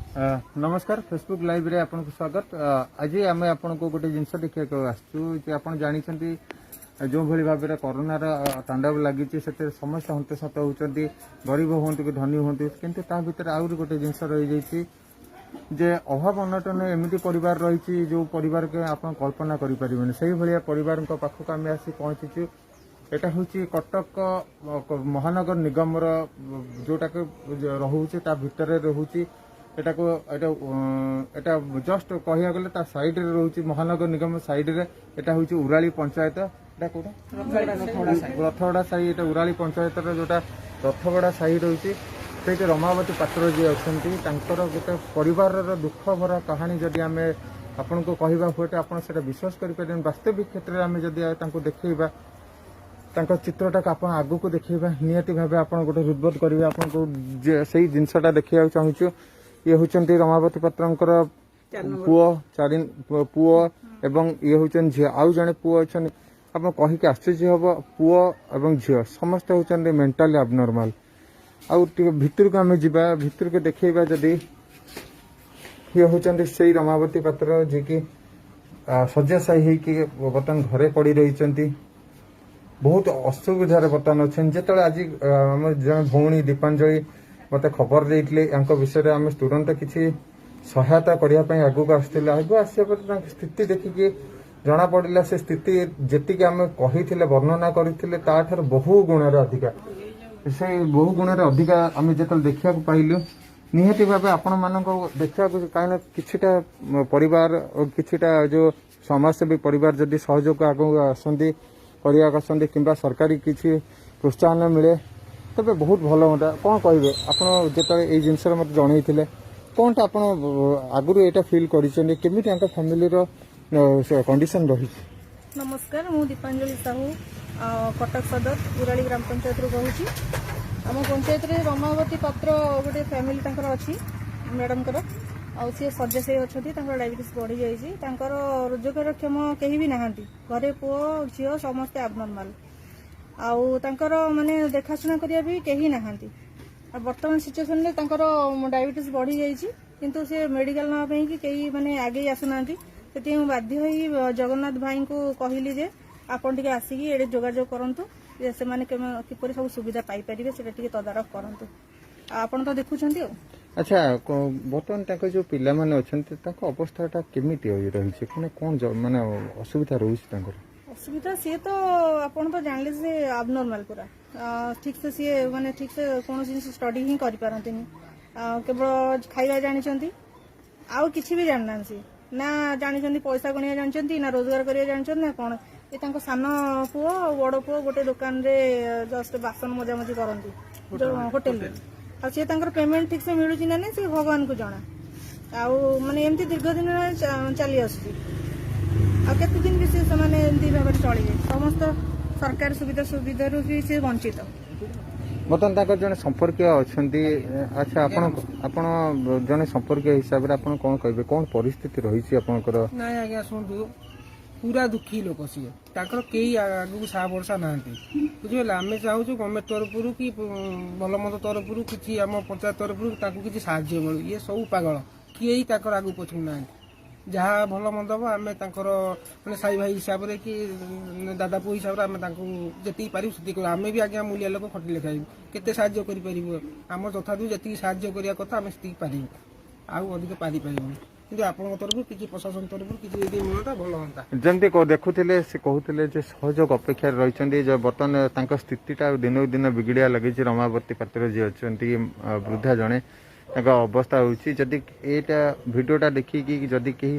ନମସ୍କାର, ଫେସବୁକ୍ ଲାଇଭ୍ରେ ଆପଣଙ୍କୁ ସ୍ୱାଗତ। ଆଜି ଆମେ ଆପଣଙ୍କୁ ଗୋଟେ ଜିନିଷ ଦେଖିବାକୁ ଆସିଛୁ ଯେ ଆପଣ ଜାଣିଛନ୍ତି, ଯେଉଁଭଳି ଭାବରେ କରୋନାର ତାଣ୍ଡବ ଲାଗିଛି, ସେଥିରେ ସମସ୍ତେ ହନ୍ତସନ୍ତ ହେଉଛନ୍ତି, ଗରିବ ହୁଅନ୍ତୁ କି ଧନୀ ହୁଅନ୍ତୁ। କିନ୍ତୁ ତା ଭିତରେ ଆହୁରି ଗୋଟେ ଜିନିଷ ରହିଯାଇଛି ଯେ ଅଭାବ ଅନଟନ ଏମିତି ପରିବାର ରହିଛି, ଯେଉଁ ପରିବାରକୁ ଆପଣ କଳ୍ପନା କରିପାରିବେନି। ସେଇଭଳିଆ ପରିବାରଙ୍କ ପାଖକୁ ଆମେ ଆସି ପହଞ୍ଚିଛୁ। ଏଟା ହେଉଛି କଟକ ମହାନଗର ନିଗମର ଯୋଉଟାକୁ ରହୁଛି, ତା ଭିତରେ ରହୁଛି। ଏଟାକୁ ଏଟା ଜଷ୍ଟ କହିବାକୁ ଗଲେ ତା ସାଇଡରେ ରହୁଛି, ମହାନଗର ନିଗମ ସାଇଡରେ। ଏଟା ହେଉଛି ଉରାଳି ପଞ୍ଚାୟତ। ଏଟା କୋଉଟା? ରଥଗଡା ସାହି। ଏଟା ଉରାଳି ପଞ୍ଚାୟତର ଯୋଉଟା ରଥଗଡା ସାହି ରହୁଛି, ସେଇଠି ରମାବତୀ ପାତ୍ର ଯିଏ ଅଛନ୍ତି, ତାଙ୍କର ଗୋଟେ ପରିବାରର ଦୁଃଖ ଭରା କାହାଣୀ ଯଦି ଆମେ ଆପଣଙ୍କୁ କହିବା, ହୁଏତ ଆପଣ ସେଟା ବିଶ୍ୱାସ କରିପାରିବେନି। ବାସ୍ତବିକ କ୍ଷେତ୍ରରେ ଆମେ ଯଦି ତାଙ୍କୁ ଦେଖେଇବା, ତାଙ୍କ ଚିତ୍ରଟାକୁ ଆପଣ ଆଗକୁ ଦେଖେଇବା, ନିହାତି ଭାବେ ଆପଣ ଗୋଟେ ହୃଦବୋଧ କରିବେ। ଆପଣଙ୍କୁ ଯେ ସେଇ ଜିନିଷଟା ଦେଖିବାକୁ ଚାହୁଁଛୁ। ଇଏ ହେଉଛନ୍ତି ରମାବତୀ ପାତ୍ରଙ୍କର ପୁଅ, ଚାରି ପୁଅ ଏବଂ ଇଏ ହେଉଛନ୍ତି ଝିଅ। ଆଉ ଜଣେ ପୁଅ ଅଛନ୍ତି। ଆପଣ କହିକି ଆଶ୍ଚର୍ଯ୍ୟ ହବ, ପୁଅ ଏବଂ ଝିଅ ସମସ୍ତେ ହେଉଛନ୍ତି ମେଣ୍ଟାଲି ଆବନର୍ମାଲ। ଆଉ ଟିକେ ଭିତରକୁ ଆମେ ଯିବା, ଭିତରକୁ ଦେଖେଇବା ଯଦି, ଇଏ ହେଉଛନ୍ତି ସେଇ ରମାବତୀ ପାତ୍ର, ଯିଏକି ଶଯ୍ୟାଶାୟୀ ହେଇକି ବର୍ତ୍ତମାନ ଘରେ ପଡ଼ି ରହିଛନ୍ତି, ବହୁତ ଅସୁବିଧାରେ ବର୍ତ୍ତମାନ ଅଛନ୍ତି। ଯେତେବେଳେ ଆଜି ଆମ ଜଣେ ଭଉଣୀ ଦୀପାଞ୍ଜଳି ମତେ ଖବର ଦେଇଥିଲେ ୟାଙ୍କ ବିଷୟରେ, ଆମେ ତୁରନ୍ତ କିଛି ସହାୟତା କରିବା ପାଇଁ ଆଗକୁ ଆସିଥିଲେ। ଆଗକୁ ଆସିବା ପରେ ତାଙ୍କ ସ୍ଥିତି ଦେଖିକି ଜଣା ପଡ଼ିଲା, ସେ ସ୍ଥିତି ଯେତିକି ଆମେ କହିଥିଲେ, ବର୍ଣ୍ଣନା କରିଥିଲେ, ତାଠାରୁ ବହୁ ଗୁଣରେ ଅଧିକା। ସେଇ ବହୁ ଗୁଣରେ ଅଧିକା ଆମେ ଯେତେବେଳେ ଦେଖିବାକୁ ପାଇଲୁ, ନିହାତି ଭାବେ ଆପଣମାନଙ୍କ ଦେଖିବାକୁ, କାହିଁକିନା କିଛିଟା ପରିବାର ଓ କିଛିଟା ଯୋଉ ସମାଜସେବୀ ପରିବାର ଯଦି ସହଯୋଗ ଆଗକୁ ଆସନ୍ତି, କରିବାକୁ ଆସନ୍ତି, କିମ୍ବା ସରକାରୀ କିଛି ପ୍ରୋତ୍ସାହନ ମିଳେ, ତେବେ ବହୁତ ଭଲ ହୁଅନ୍ତା। କ'ଣ କହିବେ ଆପଣ? ଯେତେବେଳେ ଏଇ ଜିନିଷରେ ମୋତେ ଜଣେଇଥିଲେ, କ'ଣଟା ଆପଣ ଆଗରୁ ଏଇଟା ଫିଲ୍ କରିଛନ୍ତି? କେମିତି ତାଙ୍କ ଫ୍ୟାମିଲିର କଣ୍ଡିସନ ରହିଛି? ନମସ୍କାର, ମୁଁ ଦୀପାଞ୍ଜଳି ସାହୁ, କଟକ ସଦର ଉରାଳି ଗ୍ରାମ ପଞ୍ଚାୟତରୁ କହୁଛି। ଆମ ପଞ୍ଚାୟତରେ ରମାବତୀ ପାତ୍ର ଗୋଟେ ଫ୍ୟାମିଲି ତାଙ୍କର ଅଛି ମ୍ୟାଡାମଙ୍କର, ଆଉ ସିଏ ଶଯ୍ୟାଶାୟୀ ଅଛନ୍ତି। ତାଙ୍କର ଡାଇବେଟିସ୍ ବଢ଼ିଯାଇଛି। ତାଙ୍କର ରୋଜଗାରକ୍ଷମ କେହି ବି ନାହାନ୍ତି ଘରେ। ପୁଅ ଝିଅ ସମସ୍ତେ ଆବନର୍ମାଲ, ଆଉ ତାଙ୍କର ମାନେ ଦେଖାଶୁଣା କରିବା ବି କେହି ନାହାନ୍ତି। ଆଉ ବର୍ତ୍ତମାନ ସିଚୁଏସନରେ ତାଙ୍କର ଡାଇବେଟିସ୍ ବଢ଼ିଯାଇଛି, କିନ୍ତୁ ସେ ମେଡିକାଲ ନେବା ପାଇଁ କି କେହି ମାନେ ଆଗେଇ ଆସୁନାହାନ୍ତି। ସେଥିପାଇଁ ମୁଁ ବାଧ୍ୟ ହୋଇ ଜଗନ୍ନାଥ ଭାଇଙ୍କୁ କହିଲି ଯେ ଆପଣ ଟିକେ ଆସିକି ଏଠି ଯୋଗାଯୋଗ କରନ୍ତୁ ଯେ ସେମାନେ କିପରି ସବୁ ସୁବିଧା ପାଇପାରିବେ, ସେଟା ଟିକେ ତଦାରଖ କରନ୍ତୁ। ଆଉ ଆପଣ ତ ଦେଖୁଛନ୍ତି ଆଉ। ଆଚ୍ଛା, ବର୍ତ୍ତମାନ ତାଙ୍କ ଯୋଉ ପିଲାମାନେ ଅଛନ୍ତି, ତାଙ୍କ ଅବସ୍ଥାଟା କେମିତି ରହିଛି? ମାନେ କ'ଣ ମାନେ ଅସୁବିଧା ରହୁଛି ତାଙ୍କର? ଅସୁବିଧା ସିଏ ତ ଆପଣ ତ ଜାଣିଲେ, ସେ ଆବନର୍ମାଲ ପୁରା। ଠିକ ସେ ସିଏ ମାନେ ଠିକ ସେ କୌଣସି ଜିନିଷ ଷ୍ଟଡି ହିଁ କରିପାରନ୍ତିନି। କେବଳ ଖାଇବା ଜାଣିଛନ୍ତି, ଆଉ କିଛି ବି ଜାଣିନାହାନ୍ତି ସିଏ। ନା ଜାଣିଛନ୍ତି ପଇସା ଗଣିବା ଜାଣିଛନ୍ତି, ନା ରୋଜଗାର କରିବା ଜାଣିଛନ୍ତି, ନା କଣ। ଏ ତାଙ୍କ ସାନ ପୁଅ ଆଉ ବଡ ପୁଅ ଗୋଟେ ଦୋକାନରେ ଜଷ୍ଟ ବାସନ ମଜାମଜି କରନ୍ତି ହୋଟେଲରେ, ଆଉ ସିଏ ତାଙ୍କର ପେମେଣ୍ଟ ଠିକ ସେ ମିଳୁଛି ନା ନାହିଁ, ସେ ଭଗବାନଙ୍କୁ ଜଣା। ଆଉ ମାନେ ଏମିତି ଦୀର୍ଘ ଦିନ ଚାଲି ଆସୁଛି। ଆଉ କେତେ ଦିନ ବି ସେ ସେମାନେ ଏମିତି ଭାବରେ ଚଳିବେ? ସମସ୍ତ ସରକାର ସୁବିଧାରୁ ବି ସେ ବଞ୍ଚିତ। ବର୍ତ୍ତମାନ ତାଙ୍କର ଜଣେ ସମ୍ପର୍କୀୟ ଅଛନ୍ତି। ଆଚ୍ଛା, ଆପଣ ଜଣେ ସମ୍ପର୍କୀୟ ହିସାବରେ ଆପଣ କ'ଣ କହିବେ? କ'ଣ ପରିସ୍ଥିତି ରହିଛି ଆପଣଙ୍କର? ନାଇଁ ଆଜ୍ଞା, ଶୁଣନ୍ତୁ, ପୁରା ଦୁଃଖୀ ଲୋକ ସିଏ। ତାଙ୍କର କେହି ଆଗକୁ ସାହା ଭରସା ନାହାନ୍ତି, ବୁଝିପାରିଲେ? ଆମେ ଚାହୁଁଛୁ ଗଭର୍ଣ୍ଣମେଣ୍ଟ ତରଫରୁ କି ଭଲ ମନ୍ଦ ତରଫରୁ କିଛି, ଆମ ପଞ୍ଚାୟତ ତରଫରୁ ତାଙ୍କୁ କିଛି ସାହାଯ୍ୟ ମିଳୁ। ଇଏ ସବୁ ପାଗଳ, କେହି ତାଙ୍କର ଆଗକୁ ପଛକୁ ନାହାନ୍ତି। ଯାହା ଭଲ ମନ୍ଦ ହବ, ଆମେ ତାଙ୍କର ମାନେ ସାଇ ଭାଇ ହିସାବରେ କି ଦାଦା ପୁଅ ହିସାବରେ ଆମେ ତାଙ୍କୁ ଯେତିକି ପାରିବୁ ସେତିକି କରିବୁ। ଆମେ ବି ଆଜ୍ଞା ମୂଲିଆ ଲୋକ, ଖଟିଲେ ଖାଇବୁ। କେତେ ସାହାଯ୍ୟ କରିପାରିବୁ? ଆମ ଯଥାର୍ଥ ଯେତିକି ସାହାଯ୍ୟ କରିବା କଥା, ଆମେ ସେତିକି ପାରିବୁ, ଆଉ ଅଧିକ ପାରିପାରିବୁନି। କିନ୍ତୁ ଆପଣଙ୍କ ତରଫରୁ କିଛି, ପ୍ରଶାସନ ତରଫରୁ କିଛି ଯଦି ମିଳନ୍ତା, ଭଲ ହୁଅନ୍ତା। ଯେମିତି ଦେଖୁଥିଲେ, ସେ କହୁଥିଲେ ଯେ ସହଯୋଗ ଅପେକ୍ଷାରେ ରହିଛନ୍ତି, ଯେ ବର୍ତ୍ତମାନ ତାଙ୍କ ସ୍ଥିତିଟା ଦିନକୁ ଦିନ ବିଗିଡ଼ିଆ ଲାଗିଛି। ରମାବତୀ ପାତ୍ର ଯିଏ ଅଛନ୍ତି, ବୃଦ୍ଧା ଜଣେ, ତାଙ୍କ ଅବସ୍ଥା ହେଉଛି, ଯଦି ଏଇଟା ଭିଡ଼ିଓଟା ଦେଖିକି ଯଦି କେହି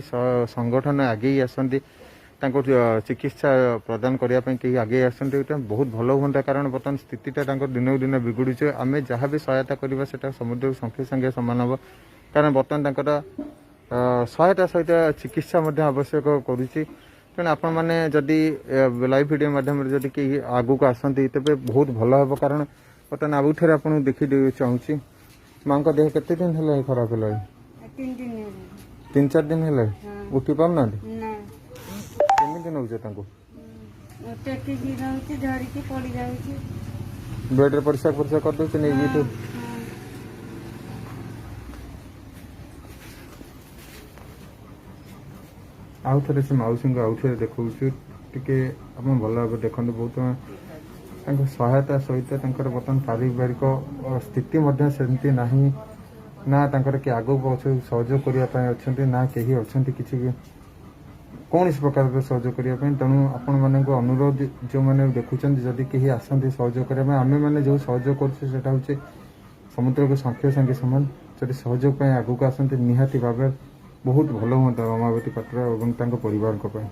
ସଂଗଠନ ଆଗେଇ ଆସନ୍ତି, ତାଙ୍କୁ ଚିକିତ୍ସା ପ୍ରଦାନ କରିବା ପାଇଁ କେହି ଆଗେଇ ଆସନ୍ତି, ଏଇଟା ବହୁତ ଭଲ ହୁଅନ୍ତା। କାରଣ ବର୍ତ୍ତମାନ ସ୍ଥିତିଟା ତାଙ୍କର ଦିନକୁ ଦିନ ବିଗୁଡ଼ୁଛି। ଆମେ ଯାହା ବି ସହାୟତା କରିବା, ସେଟା ସମୁଦ୍ରକୁ ଶଙ୍ଖେ ସାଙ୍ଗେ ସମାନ ହେବ। କାରଣ ବର୍ତ୍ତମାନ ତାଙ୍କର ସହାୟତା ସହିତ ଚିକିତ୍ସା ମଧ୍ୟ ଆବଶ୍ୟକ କରୁଛି। ତେଣୁ ଆପଣମାନେ ଯଦି ଲାଇଭ୍ ଭିଡ଼ିଓ ମାଧ୍ୟମରେ ଯଦି କେହି ଆଗକୁ ଆସନ୍ତି, ତେବେ ବହୁତ ଭଲ ହେବ। କାରଣ ବର୍ତ୍ତମାନ ଆଉ ଥରେ ଆପଣଙ୍କୁ ଦେଖିଦେବାକୁ ଚାହୁଁଛି, ମାଙ୍କ ଦେହ କେତେ ଦିନ ହେଲା ଖରାପ ହେଲାଣି? 3 ଦିନ। 3-4 ଦିନ ହେଲାଣି? ଉଠି ପାରୁନାହାନ୍ତି? ନା। କେମିତି ନେଉଛ ତାଙ୍କୁ? ଟେକିକି ନଉଛି, ଧରିକି ପଡି ଯାଉଛି। ବେଡରେ ପରିସ୍ରା ପରିସ୍ରା କରିଦେଉଛି ନେଇକି ଏଠୁ? ହଁ। ଆଉ ଥରେ ସେ ମାଉସୀଙ୍କୁ ଆଉ ଥରେ ଦେଖାଉଛୁ, ଟିକେ ଆପଣ ଭଲ ଭାବରେ ଦେଖନ୍ତୁ। ବହୁତ ତାଙ୍କ ସହାୟତା ସହିତ ତାଙ୍କର ବର୍ତ୍ତମାନ ପାରିବାରିକ ସ୍ଥିତି ମଧ୍ୟ ସେମିତି ନାହିଁ ନା, ତାଙ୍କର କିଏ ଆଗକୁ ପଛକୁ ସହଯୋଗ କରିବା ପାଇଁ ଅଛନ୍ତି ନା କେହି ଅଛନ୍ତି କିଛି ବି କୌଣସି ପ୍ରକାରର ସହଯୋଗ କରିବା ପାଇଁ। ତେଣୁ ଆପଣମାନଙ୍କୁ ଅନୁରୋଧ, ଯେଉଁମାନେ ଦେଖୁଛନ୍ତି, ଯଦି କେହି ଆସନ୍ତି ସହଯୋଗ କରିବା ପାଇଁ, ଆମେମାନେ ଯେଉଁ ସହଯୋଗ କରୁଛୁ ସେଇଟା ହେଉଛି ସମୁଦ୍ରକୁ ଶଙ୍ଖେ ସାଙ୍ଗେ ସମାନ। ଯଦି ସହଯୋଗ ପାଇଁ ଆଗକୁ ଆସନ୍ତି, ନିହାତି ଭାବେ ବହୁତ ଭଲ ହୁଅନ୍ତା ରମାବତୀ ପାତ୍ର ଏବଂ ତାଙ୍କ ପରିବାରଙ୍କ ପାଇଁ।